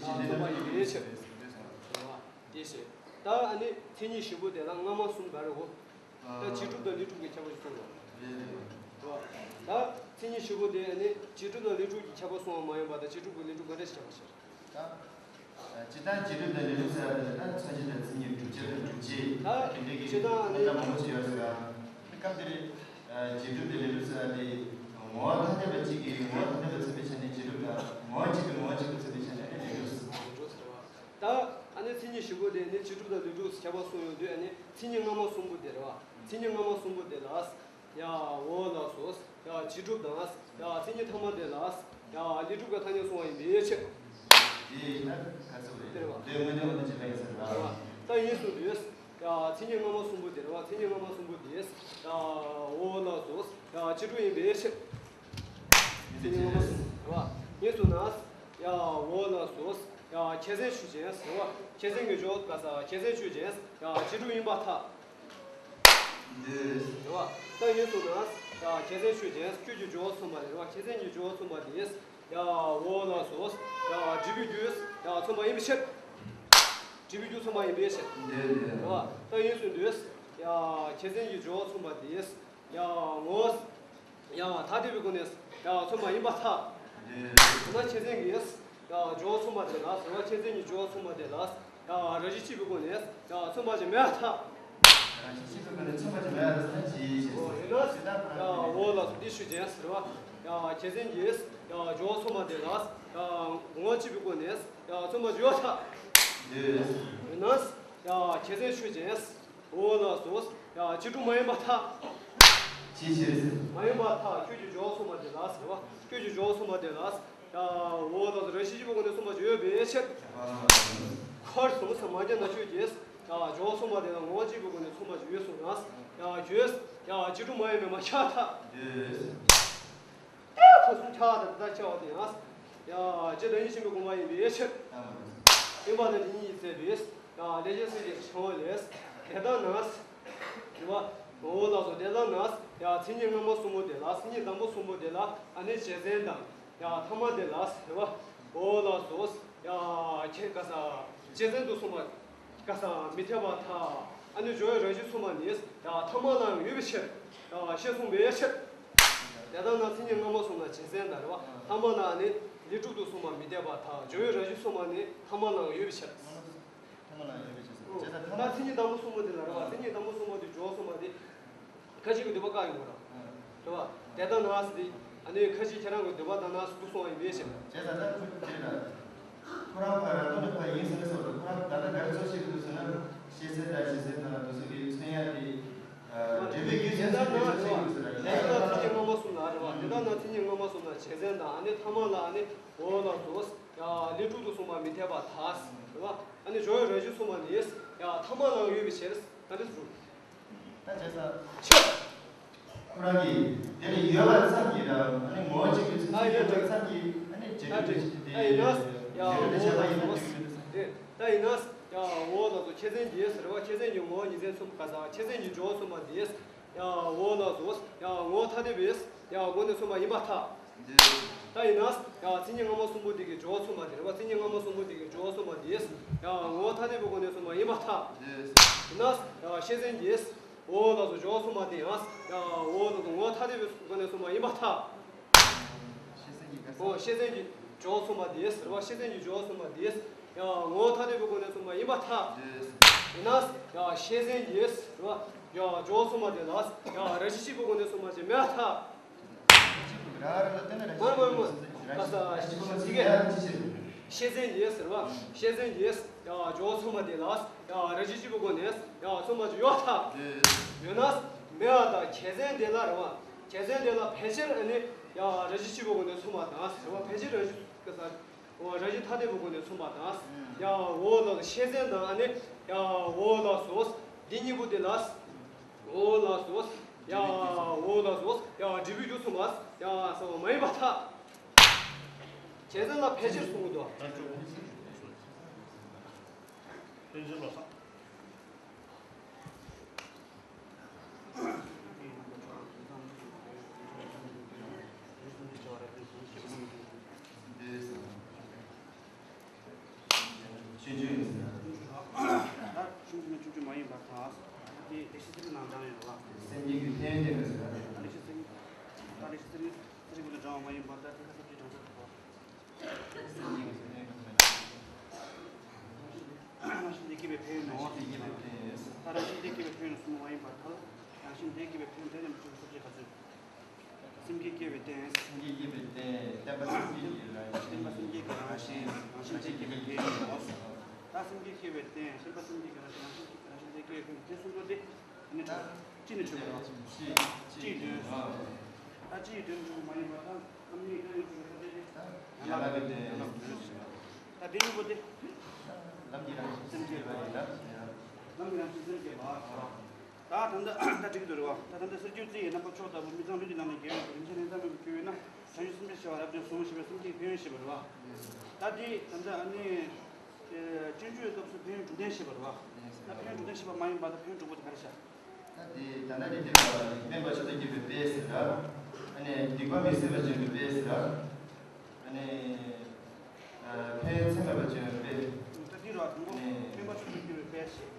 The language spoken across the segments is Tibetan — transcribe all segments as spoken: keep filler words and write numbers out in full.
ཡིན་པའི་ཕྱིར། དེ་བྱས། ད་ཨ་ནི་མཚན་ཉིད་བཞི་པོ་དེ་ལ་སྔ་མ་གསུམ་ག་རེ་གོ། ད་རྗེས་གྲུབ་དང་ལས་གྲུབ་ཀྱི་ཁྱད་པར་ཞིག་གསུངས་པ། ད་མཚན་ཉིད་བཞི་པོ་དེ་ཨ་ནི་རྗེས་གྲུབ་དང་ལས་གྲུབ་ཀྱི་ཁྱད་པར་གསུངས་པ་མ་ཡིན་པ་དང་རྗེས་གྲུབ་ཀྱི་ལས་གྲུབ་ག་འདྲ་ཞིག་ཁྱད་པར་ཕྱེ། ད། སྤྱིར་བཏང་རྗེས་གྲུབ་དང་ལས་གྲུབ་ཟེར་བ་དེ་ལ་ད་མཚོན་བྱེད་དང་མཚན་ཉིད་སྒྲུབ་བྱེད་དང་སྒྲུབ་བྱེད་ད་དེ་འདྲའི་གི་སྤྱིར་བཏང་ཨ་ནི་ད་མང་པོ་ཞིག་ཡོད་ཟེར་བ། སྐབས་དེར་རྗེས་གྲུབ་དང་ལས་གྲུབ་ཟེར་བ་དེ་ངོ་བོ་ཐ་དད་པ་གཅིག་གིས་ངོ་བོ་ཐ་དད་པ་མཚོན་པའི་ཆ་ནས་རྗེས་གྲུབ་དང་ངོ་བོ་གཅིག་གིས་ངོ་བོ་གཅིག་པ་མཚོན་པའི་ཆ་ནས་ལས་གྲུབ་ཟེར། ད་ཨ་ནི་མཚན་ཉིད་བཞི་པོ་དེ་ནི་རྗེས་གྲུབ་དང་ལས་གྲུབ་ཁྱད་པར་གསུངས་ཡོང་དུས་ཨ་ནི་མཚན་ཉིད་སྔ་མ་གསུམ་པོ་དེ་རེད་བ། མཚན་ཉིད་སྔ་མ་གསུམ་པོ་དེ་ལ། ཡ་འོ་ལགས་སོ། ཡ་རྗེས་གྲུབ་དང་། ཡ་མཚན་ཉིད་ཐ་མ་དེ་ལ། ཡ་ལས་གྲུབ་ཀྱི་ཐ་སྙད་གསུངས་པ་ཡིན་པའི་ཕྱིར། དེ་ཡིན་ན་ག་ཚོད་རེད། དེ་རེད་བ། དེ་དངོས་གནས་འོ་ན་ཇི་ལྟར་ཡིན་ཟེར་བ། ད་ཡིན་གསུངས་དུས། ཡ་མཚན་ཉིད་སྔ་མ་གསུམ་པོ་དེ་རེད་བ། མཚན་ཉིད་སྔ་མ་གསུམ་པོ་དེ། ཡ་འོ་ལགས་སོ། ཡ་རྗེས་གྲུབ་ཡིན་པའི་ཕྱིར། མཚན་ཉིད་སྔ་མ་གསུམ་རེད་བ། ཡིན་གསུངས་ན། ཡ་འོ་ལགས་སོ། ཡ་ཁྱད་མཚན་ཆོས་ཅན་ཟེར་བ། ཁྱད་མཚན་གྱི་འཇོག་ག་ས་ཁྱད་མཚན་ཆོས་ཅན། ཡ་རྗེས་གྲུབ་ཡིན་པར་ཐལ། འདོད། རེད་བ། ད་ཡིན་གསུངས་ན། ཡ་ཁྱད་མཚན་ཆོས་ཅན་ཁྱོད་ཀྱི་འཇོག་མཚུངས་པ་རེད་བ། ཁྱད་མཚན་གྱི་འཇོག་མཚུངས་པ་དེས། ཡ་འོ་ལགས་སོ། ཡ་འབྲས་བུའི་རྒྱུ། ཡ་མཚུངས་པ་ཡིན་པའི་ཕྱིར། འབྲས་བུའི་རྒྱུ་མཚུངས་པ་ཡིན་པའི་ཕྱིར། འདོད་འདོད། རེད་བ། ད་ཡིན་གསུངས་དུས། ཡ་ཁྱད་མཚན་གྱི་འཇོག་མཚུངས་པ་དེས། ཡ་ངོ་བོ། ཡ་ཐ་དད་པའི་སྒོ་ནས། ཡ་མཚུངས་པ་ཡིན་པར་ཐལ། འདོད། ན་ཁྱད་མཚན་གྱིས། ཡ་འཇོག་མཚུངས་པ་དེ་ལ་ཟེར་བ། ཁྱད་མཚན་གྱི་འཇོག་མཚུངས་པ་དེ་ལ། ཡ་རང་བཞིན་གཅིག་པའི་སྒོ་ནས། ཡ་མཚུངས་པ་ཅིག་མེད་པར་ཐལ། རང་བཞིན་གཅིག་པའི་སྒོ་ནས་མཚུངས་པ་ཅིག་མེད་པར་ཐལ་ཟེར་ན་ཇི་ཞེས་ཟེར། འོ་ཡིན་ན། ཡ་འོ་ལགས་སོ། འདི་ཆོས་ཅན་ཟེར་བ། ཡ་ཁྱད་མཚན་གྱིས། ཡ་འཇོག་མཚུངས་པ་དེ་ལ། ཡ་ངོ་བོ་གཅིག་པའི་སྒོ་ནས། ཡ་མཚུངས་པ་ཅིག་ཡོད་ཐལ། འདོད། ཡིན་ན། ཡ་ཁྱད་མཚན་ཆོས་ཅན། འོ་ལགས་སོ། ཡ་རྗེས་གྲུབ་མ་ཡིན་པར་ཐལ། ཅི་ཕྱིར་ཟེར། མ་ཡིན་པར་ཐལ། ཁྱོད་ཀྱི་འཇོག་མཚུངས་པ་དེ་ལ་ཟེར་བ། ཁྱོད་ཀྱི་འཇོག་མཚུངས་པ་དེ་ལ། ཡ་འོ་ལགས་སོ། རང་བཞིན་གཅིག་པའི་སྒོ་ནས་མཚུངས་པ་ཅིག་ཡོད་པའི་ཕྱིར། ཁར་སོང་ས་མ་རྒྱ་ན་ཆོས་ཀྱིས། ཡ་འཇོག་མཚུངས་པ་དེ་ལ་ངོ་བོ་གཅིག་པའི་སྒོ་ནས་མཚུངས་པ་ཅིག་ཡོད་གསུངས་ན། ཡ་ཁྱོད། ཡ་རྗེས་གྲུབ་མ་ཡིན་པས་མ་ཁྱབ་ཐལ། འདོད། ཁོ་གསུམ་ཆ་དང་དེ་དག་ཆ་བ་དེ་ཡང་། ཡ་རྗེ་བདག་ཉིད་ཆེན་པོའི་དགོངས་པ་ཡིན་པའི་ཕྱིར། ཡིན་པ་ལ་དེ་ཉིད་ཡིད་གསལ་བས། ཡ་ལས་ཅན་སེམས་ཀྱི་བྱ་བ་ལས། དེ་ལྟར་ན། རེད་བ། འོ་ལགས་སོ། དེ་ལྟར་ན། ཡ་མཚན་ཉིད་སྔ་མ་གསུམ་པོ་དེ་ལ། མཚན་ཉིད་དང་པོ་གསུམ་པོ་དེ་ལ་ཨ་ནི་གཅན་གཟན་དང་། ཡ་ཐ་མ་དེ་ལ་ཟེར་བ། འོ་ལགས་སོ། ཡ་ཁྱེད་ག་ས། གཅན་གཟན་དུ་གསུངས་པ། ག་ས་མི་འཐད་པར་ཐལ། ཨ་ནི་སྦྱོར་བའི་རང་བཞིན་མཚུངས་པ་ནི། ཡ་ཐ་མ་ལའང་ཡོད་པའི་ཕྱིར། ཡ་ཞེས་གསུངས་པའི་ཕྱིར། དེ་ལྟར་ན་མཚན་ཉིད་སྔ་མ་གསུམ་ལ་གཅན་གཟན་དང་རེད་བ། ཐ་མ་ལ་ནི་ལས་གྲུབ་ཏུ་གསུངས་པ་མི་འཐད་པར་ཐལ། སྦྱོར་བའི་རང་བཞིན་མཚུངས་པ་ནི་ཐ་མ་ལའང་ཡོད་པའི་ཕྱིར། ཐ་མ་ལའང་ཡོད་པའི་ཕྱིར། ད་མཚན་ཉིད་དང་པོ་གསུམ་པོ་དེ་ལ་རེད་བ། མཚན་ཉིད་དང་པོ་གསུམ་པོ་དེ་སྦྱོར་གསུངས་པ་དེ། ཁ་ཅིག་གི་འདོད་པ་བཀག་ཡོང་གི་རེད། རེད་བ། དེ་ལྟར་ན་ཟེར་དེ། ཨ་ནི་ཁ་ཅིག་ཁྱེད་རང་གི་འདོད་པ་ལྟར་ན་ཟེར་དུ་སོང་བ་ཡིན་པའི་ཕྱིར། བྱས་ཙང་ད་ཁོ་དེ་ལ། ཁོ་རང་ཕར་རང་དོན་དུ་ཕར་ཡིན་ཟེར་ན་སོགས་དང་ཁོ་རང་ད་ལྟ་ག་རེ་ཚོད་བྱེད་དགོས་འདུག་ཟེར་ན། ཤེས་ཚད་དང་ཤེས་ཚད་དང་དུ་ཚོད་ཀྱི་མཚོན་ཡ་དེ། འབྲས་བུའི་རྒྱུ་མཚན་ཚོད་ཀྱི་མཚོན་དགོས་ཟེར་ལ་ཡིན། དེ་ལྟར་ན་མཚན་ཉིད་སྔ་མ་གསུམ་ལ་རེད་བ། དེ་ལྟར་ན་མཚན་ཉིད་སྔ་མ་གསུམ་ལ་གཅན་གཟན་དང་ཨ་ནི་ཐ་མ་ལ་ཨ་ནི་འོ་ལགས་སོ། ཡ་ལས་གྲུབ་ཏུ་གསུངས་པ་མི་འཐད་པར་ཐལ། རེད་བ། ཨ་ནི་སྦྱོར་བའི་རང་བཞིན་མཚུངས་པ་ནི། ཡ་ཐ་མ་ལའང་ཡོད་པའི་ཕྱིར། ད་འདི་ཟུར། ད་བྱས་ཙང་། ཁོ་རང་གིས་དེ་ལ་ཡོད་པ་ཙམ་གྱིས་ར། ཨ་ནི་ངོ་བོ་གཅིག་པའི་ཚུལ་དུ་ཡོད་པ་ཙམ་གྱིས་ཨ་ནི་རྗེས་གྲུབ་ཀྱི་དེ་ཡིན་ན། ཡ་རྗེས་གྲུབ་དེ་བྱས་པ་ཡིན་ན་འགྲིག་གི་མི་འདུག་ཟེར། དེ་ད་ཡིན་ན། ཡ་འོ་ལགས་སོ། ཁྱད་མཚན་གྱིས་ཟེར་བ། ཁྱད་མཚན་གྱི་ངོ་བོ་ཉིད་མཚན་མཚུངས་ག་ས། ཁྱད་མཚན་གྱི་སྦྱོར་མཚུངས་པ་དེས། ཡ་འོ་ལགས་སོ། ཡ་ངོ་བོ་ཐ་དད་པས། ཡ་སྒོ་ནས་མཚུངས་པ་ཡིན་པར་ཐལ། ད་ཡིན་ན། ཡ་མཚན་ཉིད་སྔ་མ་གསུམ་པོ་དེ་གི་སྦྱོར་མཚུངས་པ་དེ་རེད་བ། མཚན་ཉིད་སྔ་མ་གསུམ་པོ་དེ་གི་སྦྱོར་མཚུངས་པ་དེས། ཡ་ངོ་བོ་ཐ་དད་པའི་སྒོ་ནས་མཚུངས་པ་ཡིན་པར་ཐལ། ཡིན་ན། ཡ་ཤེས་མཚན་གྱིས། འོ་ལགས་སོ། སྦྱོར་མཚུངས་པ་དེ་ཡང་། ཡ་འོ་ལགས་སོ། ངོ་བོ་ཐ་དད་པའི་སྒོ་ནས་མཚུངས་པ་ཡིན་པར་ཐལ། འོ་ཤེས་མཚན་གྱི་སྦྱོར་མཚུངས་པ་དེས་ཟེར་བ། ཤེས་མཚན་གྱི་སྦྱོར་མཚུངས་པ་དེས། ཡ་ངོ་བོ་ཐ་དད་པའི་སྒོ་ནས་མཚུངས་པ་ཡིན་པར་ཐལ། ཡིན་ན། ཡ་ཤེས་མཚན་གྱིས་ཟེར་བ། ཡ་སྦྱོར་མཚུངས་པ་དེ་ལ། ཡ་རང་བཞིན་གཅིག་པའི་སྒོ་ནས་མཚུངས་པ་ཅིག་མེད་པར་ཐལ། མ་མ་མ། ཁ་ས་ཅི་གེ། ཤེས་མཚན་གྱིས་ཟེར་བ། ཤེས་མཚན་གྱིས། ཡ་སྦྱོར་མཚུངས་པ་དེ་ལ། ཡ་རང་བཞིན་གཅིག་པའི་སྒོ་ནས། ཡ་མཚུངས་པ་ཅིག་ཡོད་ཐལ། ཡོད་ན། མེད་པ་དང་ཁྱད་མཚན་དེ་ལ་རེད་བ། ཁྱད་མཚན་དེ་ལ་ཕལ་ཆེར་ཨ་ནི། ཡ་རང་བཞིན་གཅིག་པའི་སྒོ་ནས་མཚུངས་པ་དང་ཟེར་བ། ཕལ་ཆེར་རང་བཞིན། ཁ་ས། འོ་རང་བཞིན་ཐ་དད་པའི་སྒོ་ནས་མཚུངས་པ་དང་། ཡ་འོ་ལགས་སོ། ཤེས་མཚན་དང་ཨ་ནི། ཡ་འོ་ལགས་སོ། འདི་གཉིས་པོ་དེ་ལ། འོ་ལགས་སོ། ཡ་འོ་ལགས་སོ། ཡ་འབྲས་བུའི་རྒྱུ་མཚུངས་པ། ཡ་ཟེར་བ་མ་ཡིན་པར་ཐལ། ཁྱད་མཚན་ལ་ཕལ་ཆེར་གསུང་གི་འདུག། ཕལ་ཆེར་ལོ་ས། ཆུང་ཆུང་ཡིན་ཟེར། ཆུང་ཆུང་དང་། ད་ཆུང་ཆུང་ནས་ཆུང་ཆུང་མ་ཡིན་པར་ཐལ། དེ་ལེགས་བཤད་ཚེ་རིང་ནང་ལྟར་ཡོད་ལ། སེམས་ཅན་གྱི་ཕན་ཡོན་བསྟན་པ་ཟེར་ན། ད་ལེགས་བཤད་ཚེ་རིང་། ད་ལེགས་བཤད་ཚེ་རིང་ཚེ་རིང་ལ་འབྲང་བ་མ་ཡིན་པར་ཐལ། དེ་ཁ་སབ་ཀྱི་བྱང་ཆུབ་ཏུ་གོ། སེམས་ཅན་གྱི་ཕན་ཡོན་ག་ཚོད་མེད་ན། རང་བཞིན་གྱིས་སྐྱེས་པའི་ཕན་ཡོན་ནོ། རང་བཞིན་གྱིས་སྐྱེས་པའི་ཕན་ཡོན། ད་རང་བཞིན་གྱིས་སྐྱེས་པའི་ཕན་ཡོན་གསུམ་མ་ཡིན་པར་ཐལ། རང་བཞིན་གྱིས་སྐྱེས་པའི་ཕན་ཡོན་དེ་ནི་མི་འཇུག་པའི་སོ་སྐྱེ་ག་ཚོད། སེམས་བསྐྱེད་བསྐྱེད་པའི་རྟེན། སེམས་བསྐྱེད་བསྐྱེད་པའི་རྟེན། བརྟེན་པ་སེམས་བསྐྱེད་ཀྱི་རང་བཞིན། བརྟེན་པ་སེམས་བསྐྱེད་ཀྱི་རང་བཞིན། རང་བཞིན་གྱིས་སྐྱེས་པའི་ཕན་ཡོན། ད་སེམས་བསྐྱེད་བསྐྱེད་པའི་རྟེན། བརྟེན་པ་སེམས་བསྐྱེད་ཀྱི་རང་བཞིན། རང་བཞིན་གྱིས་སྐྱེས་པའི་ཕན་ཡོན་དེ་གསུམ་པོ་དེ་ནི་སྤྲི་ནས་བྱུང་བ། སྤྲི་ནས་བྱུང་བ། སྤྲིའི་དོན། ད་སྤྲིའི་དོན་འགྲུབ་མ་ཡིན་པ་དང་། ལམ་གཉིས་ཀ་ཡོད་པའི་ས་དེ་ཡན་ལག་གི་དོན། ཡན་ལག་གི་དོན། ད་དེ་གཉིས་པོ་དེ། ལམ་གྱི་རང་བཞིན་སེམས་བསྐྱེད་པ་ཡིན་ན། ལམ་གྱི་རང་བཞིན་སེམས་བསྐྱེད་པ། ད་ད་ལྟ་ད་འགྲིག་གི་འདུག་རེད་བ། ད་ད་ལྟ་གསེར་འགྱུར་རྩི་ཡི་རྣམ་པ་མཆོག་ལྟ་བུ་མི་གཙང་ལུས་ཀྱི་ལམ་ནས་རྒྱལ་བའི་རིན་ཆེན་ལྷུན་གཙང་མེད་པར་གྱུར་ཡོད་ན། བྱང་ཆུབ་སེམས་དཔའི་སྤྱོད་པ་རབ་འབྱམས་སོ་ཞེས་པའི་སེམས་བསྐྱེད་ཀྱི་ཕན་ཡོན་བཤད་པ་རེད་བ། ད་འདི་ད་ལྟ་ཨ་ནི་སྤྱོད་འཇུག་གི་སྐབས་སུ་ཕན་ཡོན་དྲུག་ལྡན་བཤད་པ་རེད་བ། ད་ཕན་ཡོན་དྲུག་ལྡན་བཤད་པ་མ་ཡིན་པ་ད་ཕན་ཡོན་དྲུག་པོ་དེ་ག་རེ་བཤད། ད་དེ་ད་ལྟ་དེ་བསྟན་པ་སྨན་པ་མཆོག་ལྟར་གྱུར་པའི་དཔལ་ཟེར་ར། ཨ་ནི་སྡིག་པ་མི་བཟད་པར་འཇོམས་པའི་དཔལ་ཟེར་ར། ཨ་ནི་ཕན་ཡོན་ཚད་མེད་པར་འཇོམས་པའི་དཔལ། ད་འདི་ར་དང་པོ་ནས་སྨན་པ་མཆོག་ཏུ་གྱུར་པའི་དཔལ་ཞེས།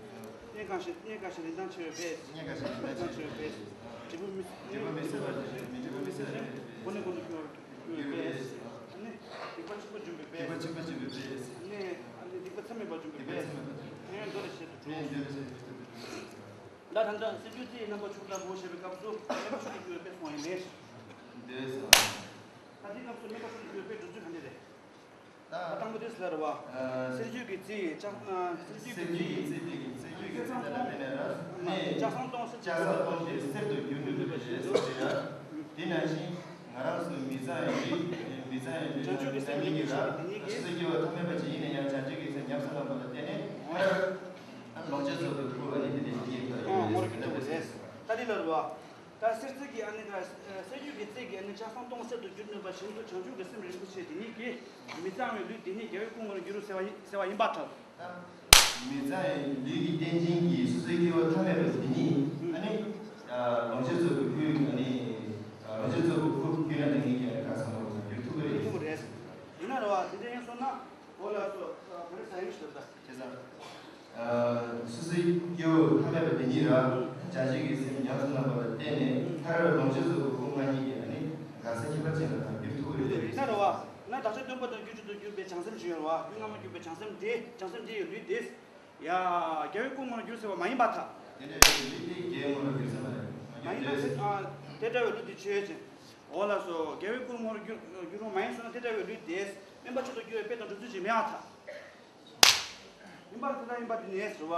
གཉན་གང་ཞིག་གཉན་གང་ཞིག་རིན་ཐང་ཆེ་བའི་དཔལ། གཉན་གང་ཞིག་རིན་ཐང་ཆེ་བའི་དཔལ། འབྲས་བུ་མི་འབྲས་བུ་མི་ཟད་པར་འབྲས་བུ་མི་ཟད་པར་འབྲས་བུ་མི་ཟད་པའི་དཔལ། སྒོ་ནས་སྒོ་ནས་གྱུར་པའི་དཔལ། ཨ་ནི་སྡིག་པ་གཅིག་པ་འཇོམས་པའི་དཔལ། སྡིག་པ་གཅིག་པ་འཇོམས་པའི་དཔལ། ཨ་ནི་ཨ་ནི་སྡིག་པ་ཚད་མེད་པར་འཇོམས་པའི་དཔལ། ཕན་ཡོན་མདོ་ལས་བཤད་དུ་འགྲོ། ཕན་ཡོན་མདོ་ལས་བཤད་དུ་འགྲོ། ད་ད་ལྟ་གསེར་འགྱུར་རྩི་ཡི་རྣམ་པ་མཆོག་ལྟ་བུ་ཞེས་པའི་སྐབས་སུ་སྨན་པ་མཆོག་ཏུ་གྱུར་པའི་དཔལ་གསུངས་པ་ཡིན་པས། འདོད་སོང་། ད་ལྟའི་སྐབས་སུ་སྨན་པ་མཆོག་ཏུ་གྱུར་པའི་འགྲོ་ཚུལ་ག་འདྲ་རེད། ད་ད་དང་པོ་དེ་ཟེར་བ། ཨ། གསེར་འགྱུར་གྱི་རྩི་ཡི་ལྕགས། ཨ། གསེར་འགྱུར་གྱི་རྩི་ཡི་རྩི་དེ་གི་གསེར་འགྱུར་གྱི་རྩི་དེ་ལ་བརྟེན་ནས་ར། ནས་ལྕགས་ཟམ་སྟོང་གསེར། ལྕགས་ཟམ་སྟོང་དེ་གསེར་དུ་འགྱུར་ནུས་པ་ཞེས་སོགས་ཏེ་ར། དེ་ནང་བཞིན་ང་རང་ཚོ་མི་གཙང་བའི་ལུས། མི་གཙང་བའི་ལུས་བྱང་ཆུབ་ཀྱི་སེམས་ཉིད་ཀྱི་ར། སོ་སོའི་སྐྱེ་བོ་ཐ་མལ་པ་ཅིག་ཡིན་ན་ཡང་བྱང་ཆུབ་ཀྱི་སེམས་ཉམས་སུ་བླངས་པ་ལ་བརྟེན་ནས་མཐར་ལོངས་སྤྱོད་རྫོགས་པའི་སྐུ་ཨ་ནི་དེ་འདྲའི་ཞིག་ཡིན་པ་ཡིན་པས་ཟེར་བ་རེད། ད་འདི་ལ་རུ་བ། ད་གསེར་རྩི་གི་ཨ་ནི་ད་གསེར་འགྱུར་གྱི་རྩི་གི་ཨ་ནི་ལྕགས་ཟམ་སྟོང་གསེར་དུ་འགྱུར་ནུས་པ་བཞིན་དུ་བྱང་ཆུབ་ཀྱི་སེམས་རིན་པོ་ཆེ་དེ་ཉིད་ཀྱིས་མི་གཙང་བའི་ལུས་དེ་ཉིད་རྒྱལ་བའི་སྐུ་ངོར་འགྱུར་རོ་ཟེར་བ་ཡིན། ཟེར་བ་ཡིན་པར་ཐལ། མི་གཙང་བའི་ལུས་ཀྱི་རྟེན་ཅན་གྱི་སོ་སོའི་སྐྱེ་བོ་ཐ་མལ་པ་དེ་ཉིད་ཨ་ནི་ལོངས་སྤྱོད་རྫོགས་པའི་སྐུའི་ཨ་ནི་ལོངས་སྤྱོད་རྫོགས་པའི་སྐུ་འགྱུར་ན་དེ་ཉིད་ཀྱི་ཨ་ནི་ག་ས་མོ་འགྱུར་ཐུབ་ཀྱི་རེད། ཐུབ་ཀྱི་རེད། ཡིན་ན་རེད་བ། དེ་འདྲ་ཡིན་སོང་ན་འོ་ལགས་སོ། ག་རེ་ཟ་ཡིན་ཞུ་ད། བྱས་ཙང་། སོ་སོའི་སྐྱེ་བོ་ཐ་མལ་པ་དེ་ཉིད་ར། བྱང་ཆུབ་ཀྱི་སེམས་ཉམས་སུ་བླངས་པ་ལ་བརྟེན་ནས་མཐར་ལོངས་སྤྱོད་རྫོགས་པའི་སྐུ་མངའ་བརྙེས་ཀྱི་ཨ་ནི་གང་ཟག་ཁྱད་པར་ཅན་ལ་ད་འགྱུར་ཐུབ་ཀྱི་རེད། ཡིན་ན་རེད་བ། ན་བདག་ཅག་སྟོན་པ་དང་རྒྱུ་གཅིག་ཏུ་གྱུར་པའི་བྱང་སེམས་ཅིག་ཡོད་རེད་བ། རྒྱུ་སྔ་མ་གྱུར་པའི་བྱང་སེམས་དེ། བྱང་སེམས་དེ་ཡི་ལུས་དེས། ཡ། རྒྱལ་བའི་སྐུ་ངོར་འགྱུར་ཟེར་བ་མ་ཡིན་པར་ཐལ། དེ་འདྲའི་ལུས་དེ་རྒྱལ་ངོར་འགྱུར་ས་མ་རེད། མ་ཡིན་པར་ཐལ། དེ་འདྲ་བའི་ལུས་དེ་ཆོས་ཅན། འོ་ལགས་སོ། རྒྱལ་བའི་སྐུ་ངོར་འགྱུར་འགྱུར་རུང་མ་ཡིན་སོང་ན་དེ་འདྲ་བའི་ལུས་དེས་སྨན་པ་མཆོག་ཏུ་གྱུར་པའི་དཔལ་དང་འགྲོ་ཚུལ་ཅིག་མེད་པར་ཐལ། ཡིན་པར་དེ་ལྟར་ཡིན་པ་དེ་ནས་ཟེར་བ།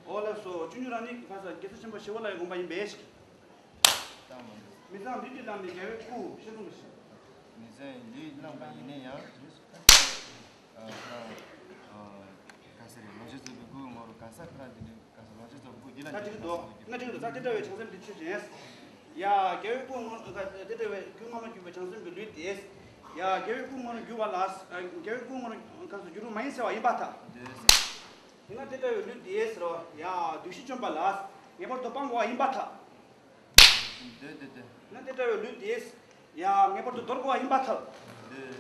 འོ་ལགས་སོ། སྤྱོད་འཇུག་རང་ཉིད་ཀྱི་ཕ་ས་རྒྱལ་སྲས་ཆེན་པོ་ཞི་བ་ལྷ་ཡི་དགོངས་པ་ཡིན་པས། མི་གཙང་ལུས་ཀྱི་ལམ་ནས་རྒྱལ་བའི་སྐུ་ཞེས་གསུངས་པ་བཞིན། མི་གཙང་ལུས་བླངས་པ་ཡིན་ན་ཡང་། ཨ། ཁོ་རང་། ཨ། ག་ཟེར་རེད། ལོངས་སྤྱོད་རྫོགས་པའི་སྐུ་ངོར་གང་ཟག་ཁོ་རང་དེ་འདྲའི་གང་ཟག་ལོངས་སྤྱོད་རྫོགས་པའི་སྐུ་འདི་ལ་ད་འགྲིག་འདུག་ན་འགྲིག་འདུག་ད་དེ་འདྲ་བའི་བྱང་སེམས་དེ་ཆོས་ཅན། ཡ། རྒྱལ་བའི་སྐུ་ངོར་དེ་འདྲ་བའི་རྒྱུ་སྔ་མ་གྱུར་པའི་བྱང་སེམས་ཀྱི་ལུས་དེས། ཡ། རྒྱལ་བའི་སྐུ་ངོར་འགྱུར་བ་ལ། རྒྱལ་བའི་སྐུ་ངོར་གང་ཟག་འགྱུར་རུང་མ་ཡིན་ཟེར་བ་ཡིན་པར་ཐལ། འདོད་ཟེར། ཡིན་ན་དེ་འདྲ་བའི་ལུས་དེས་ཟེར་བ། ཡ། འདུ་ཤེས་བཅོམ་པ་ལ། ངེས་པར་དུ་སྤང་དགོས་པ་ཡིན་པར་ཐལ། འདོད་འདོད་འདོད། ན་དེ་འདྲ་བའི་ལུས་དེས། ཡ། ངེས་པར་དུ་འདོར་དགོས་པ་ཡིན་པར་ཐལ། འདོད།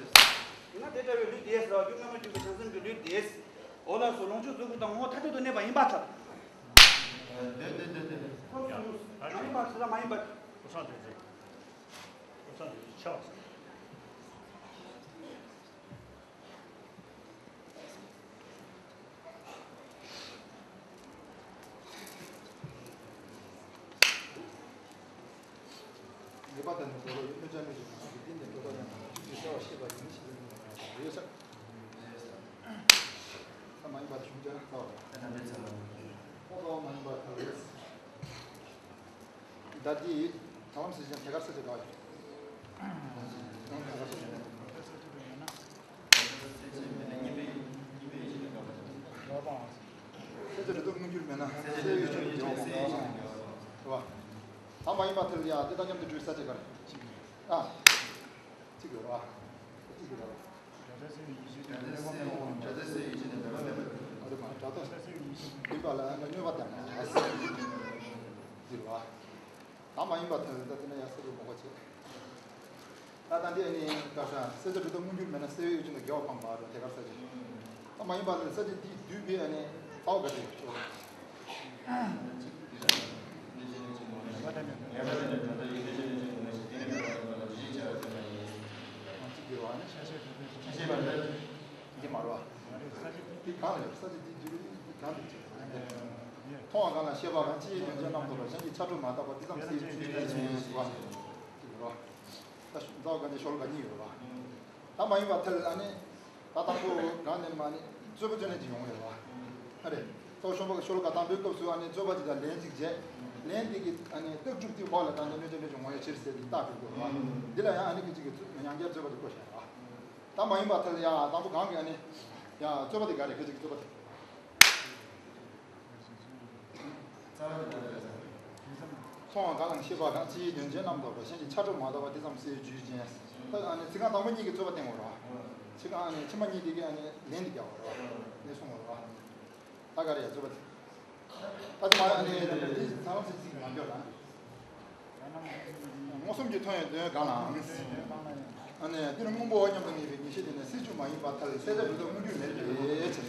ཡིན་ན་དེ་འདྲ་བའི་ལུས་དེས་ཟེར་བ། རྒྱུ་སྔ་མ་གྱུར་པའི་བྱང་སེམས་ཀྱི་ལུས་དེས། འོ་ལགས་སོ། ལོངས་སྤྱོད་རྫོགས་སྐུ་དང་ངོ་བོ་ཐ་དད་དུ་གནས་པ་ཡིན་པར་ཐལ། འདོད་འདོད་འདོད་འདོད། ཁོ་ཚོ་མ་ཡིན་པར་ཐལ། མ་ཡིན་པར། ཁོ་ཚོ་དེ་ཚོ། ཁོ་ཚོ་དེ་ཚོ་ཆགས་སོང་། ངེས་པ་དང་ནི་འགྲོ་བ་ཡི་གནོད་བྱ་གནོད་བྱེད་མང་པོ་ཡི་སྟེང་ནས་འགྲོ་བ་ཡང་དག་ཆོས་ཀྱི་བྱ་བ་ཤེས་པ་ཡིན་ཞེས་པའི་ངེས་པ་ཡོད་ས། ས་མ་ཡིན་པ་བྱུང་བྱ་ན་ཚ་བ། ས་མ་ཡིན་པ་ཚ་བ། ཁོ་ཁོ་མ་ཡིན་པ་ཐལ་ཡོད། ད་དེ་ཐ་ལམ་ཟེར་ཅན་ཐད་ཀར་ས་ཆ་ག་བ་ཡོད། ཐད་ཀར་ས་ཆ་ཡོད་ན། སེམས་ཅན་རེ་དོགས་མངོན་གྱུར་མེད་ན་སེམས་ཡོད་ཅན་གྱི་འགྱུར་བ་མང་པོ་ཡོད་པ་རེད་བ། ད་མ་ཡིན་པ་དེ་ལ་ཡང་དེ་དང་མཉམ་དུ་འགྲོ་ས་ཆ་ག་རེ། ཨ། གཅིག་ཡོད་རེད་བ། གཅིག་ཡོད་རེད་བ། སྒྲ་སྒྲ་སེམས་ཡིད་ཆེས་ནི་འདོད་པ་མེད་པ་ཡིན་པ། ཨ་རེ་མ་སྒྲ་དང་སྒྲ་སེམས་ཡིད་ཆེས་ནི་འདོད་པ་མེད་པ་ཡིན་པ་ལ་ཡང་ན་གནོད་པ་དང་མ་ཡིན་ཟེར་བ། ད་མ་ཡིན་པ་དེ་ལ་ད་དེ་ན་ཡང་སེ་རུ་མོ་གོ་བྱེད། ད་ད་འདི་ཨ་ནི་སྐབས་སུ་སེམས་ཅན་རེ་དོགས་མངོན་གྱུར་མེད་ན་སེམས་ཡོད་ཅན་དུ་འགྱུར་བ་སྤངས་པ་རེད་ཐད་ཀར་ས་ཆ། ད་མ་ཡིན་པ་ལས་ས་བཅད་འདི་བསྡུས་པའི་ཨ་ནི་རྩ་བ་ག་རེ་རེད། འདི་མ་རེད་བ། འདི་གང་རེད། ས་བཅད་འདི་བསྡུས་པའི་འདི་གང་རེད། མཐོང་བ་གང་ལ་ཤེས་པ་གང་། ཅི་ཡི་དོན་བྱེད་རྣམ་རྟོག་པ། གཞན་གྱི་ཆ་སྒྲོ་མ་དག་པ། འདི་ཙམ་སེལ་བའི་ཆོས་ཅན་ཞེས་པ། འདི་རེད་བ། ད་རྩ་བ་ག་འདི་ཤོ་ལོ་ཀ་གཉིས་ཡོད་རེད་བ། ད་མ་ཡིན་པར་ཐལ། ཨ་ནི་ད་དང་པོ་གང་ནས་མ་ནི་རྩོད་པ་རྩོད་ནས་ཅིག་ཡོང་གི་རེད་བ། ཨ་རེ། གཙོ་བོ་ཤོ་ལོ་ཀ་ཤོ་ལོ་ཀ་དང་པོའི་སྐབས་སུ་ཨ་ནི་རྩོད་པ་ཅིག་དང་ལན་ཅིག་བྱས། ལན་དེ་གི་ཨ་ནི་རྟགས་གྲུབ་དེ་འོག་ལ་ད་ནི་གནོད་བྱ་གནོད་བྱེད་ངོ་བོའི་ཕྱིར་ཟེར་དེ་རྟགས་གྲུབ་དགོས་རེད་བ། འདི་ལ་ཡང་ཨ་ནི་གི་ཅིག་གི་ཡང་བསྐྱར་རྩོད་པ་དེ་བཀོད་བཞག་རེད་བ། ད་མ་ཡིན་པར་ཐལ། ཡ་དང་པོ་གང་གི་ཨ་ནི་ཡ་རྩོད་པ་དེ་ག་རེ་གི་ཅིག་གི་རྩོད་པ་དེ། མཐོང་བ་གང་ལ་ཤེས་པ་གང་། ཅི་ཡི་དོན་བྱེད་རྣམ་རྟོག་པ། གཞན་གྱི་ཆ་སྒྲོ་མ་དག་པ། འདི་ཙམ་སེལ་བའི་ཆོས་ཅན། ད་ཨ་ནི་ཚིག་རྐང་དང་པོ་གཉིས་ཀྱི་རྩོད་པ་བསྟན་དགོས་རེད་བ། ཚིག་རྐང་ཨ་ནི་ཕྱི་མ་གཉིས་དེ་གི་ཨ་ནི་ལན་དེ་རྒྱག་དགོས་རེད་བ། ལན་གསུང་དགོས་རེད་བ། ད་ག་རེ་ཡ་རྩོད་པ་དེ། ད་དེ་མ་ཡ་ཨ་ནི་འདི་ཚང་མ་ཚིག་ཚིག་མ་འགྱོ་ལ། མངོན་སུམ་གྱིས་མཐོང་བའི་དོན་གང་ལའང་། ཨ་ནི་འདིར་སྔོན་པོའོ་སྙམ་དུ་ངེས་པའི་ངེས་ཤེས་དེ་ནི་སེལ་རྒྱུ་མ་ཡིན་པར་ཐལ། གསལ་བྱེད་སྒྲོ་འདོགས་མངོན་གྱུར་མེད་པའི་ཕྱིར།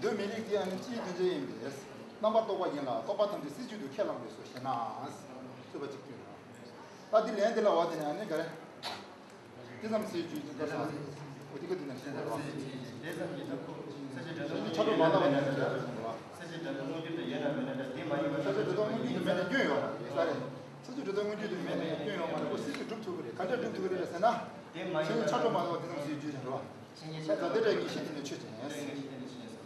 གདོད་མའི་རིགས་དེ་ཨ་ནི་སྤྱིའི་དོན་བྱེད་ཡིན་པས་རྣམ་པར་རྟོག་པ་ཡིན་ལ། རྟོག་པ་ཐམས་ཅད་སྲིད་རྒྱུད་དུ་ཁས་བླངས་པས་སོ་ཞེ་ན། རྩོད་པ་གཅིག་བསྐྱོན་རོགས། ད་འདི་ལན་འདི་ལ་བ་དེ་ནི་ཨ་ནི་ག་རེ། འདི་ཙམ་སེལ་རྒྱུ་ཡིན་པར་སོང་། འོ་དེ་ག་དེ་ནས་ཤེས་དགོས་རེད་བ། དེ་ཙམ་གྱིས་ད་ཁོ་ས་བཅད་སྒྲོ་འདོགས་མངོན་གྱུར་དུ་ཡོད་ན་མེད་ན་འདྲ། དེ་མ་ཡིན་པ་ས་བཅད་སྒྲོ་འདོགས་མངོན་གྱུར་དུ་མེད་ན་སྐྱོན་ཡོད་མ་རེད། ས་རེད། ས་བཅད་སྒྲོ་འདོགས་མངོན་གྱུར་དུ་མེད་ན་སྐྱོན་ཡོད་མ་རེད། ཁོ་སྲིད་རྒྱུད་སྒྲུབ་ཐུབ་ཀྱི་རེད། ག་འདྲ་སྒྲུབ་ཐུབ་ཀྱི་རེད་ཟེར་ན། དེ་མ་ཡིན་པ་ས་བཅད་སྒྲོ་འདོགས་མ་དག་པ་དེ་ཙམ་སེལ་རྒྱུ་ཡིན་རོ། ས་བཅད་སྒྲོ་འདོགས་ངེས་ཤེས་དེ་ནི་ཆོས་ཅན།